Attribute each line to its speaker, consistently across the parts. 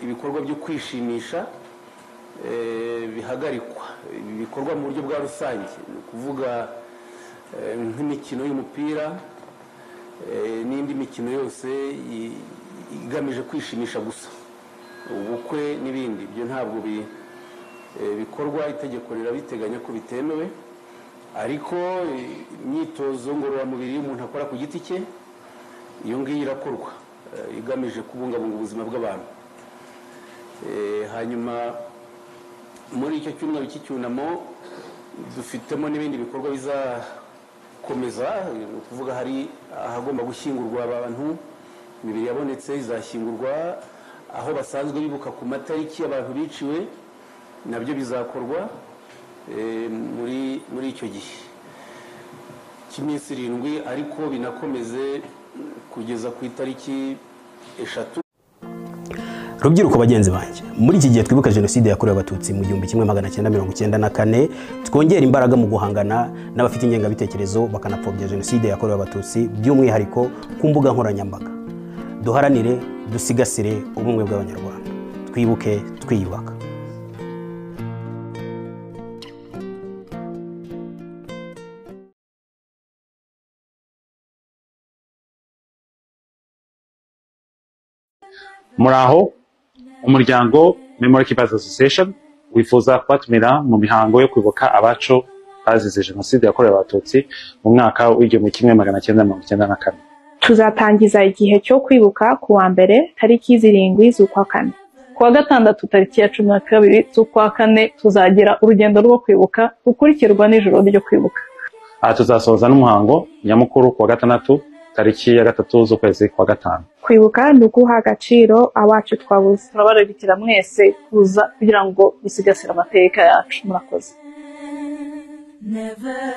Speaker 1: ibikorwa byo kwishimisha bihagarikwa, bikorwa mu buryo bwa rusange, ni ukuvuga nk'imikino y'umupira n'indi mikino yose igamije kwishimisha gusa, ubukwe n'ibindi, ibyo ntabwo bikorwa, itegeko rirabiteganya ko bitemewe. Ariko imyitozo ngororamubiri umuntu akora ku giti cye, iyo ngiyo irakorwa igamije kubungabunga ubuzima bw'abantu. Hanyuma muri icyo cyumweru cy'icyunamo dufitemo n'ibindi bikorwa bizakomeza, ni ukuvuga hari ahagomba gushyingurwa abantu, imibiri yabonetse izashyingurwa, aho basanzwe bibuka ku matariki abantu biciwe nabyo bizakorwa muri icyo gihe cy'iminsi 7, ariko binakomeze kugeza ku itariki 3.
Speaker 2: Rubyiruko bagenzi banjye, muri iki gihe twibuka jenoside yakorewe Abatutsi mu 1994, twongera imbaraga mu guhangana n'abafite ingengabitekerezo bakanapfobya jenoside yakorewe Abatutsi, by'umwihariko ku mbuga nkoranyambaga. Duharanire dusigasire ubumwe bw'Abanyarwanda, twibuke twiyubaka.
Speaker 3: Muraho, umuryango Memory Keepers Association wifuza kubatumira mu mihango yo kwibuka abacu bazize jenoside yakorewe Abatutsi mu mwaka w'1994.
Speaker 4: Tuzatangiza igihe cyo kwibuka ku wa mbere tariki 7 z'ukwa kane.
Speaker 5: Ku wa gatandatu tariki ya 12 z'ukwa kane tuzagira urugendo rwo kwibuka rukurikirwa n'ijoro ryo kwibuka.
Speaker 3: Aha tuzasoza n'umuhango nyamukuru ku wa gatandatu tariki ya 3 z'ukwezi kwa 5.
Speaker 4: Kwibuka ni uguha agaciro abacu twabuze.
Speaker 5: Turabararikira mwese kuza kugira ngo dusigasire amateka yacu. Murakoze.
Speaker 6: Never,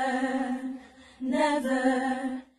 Speaker 6: never.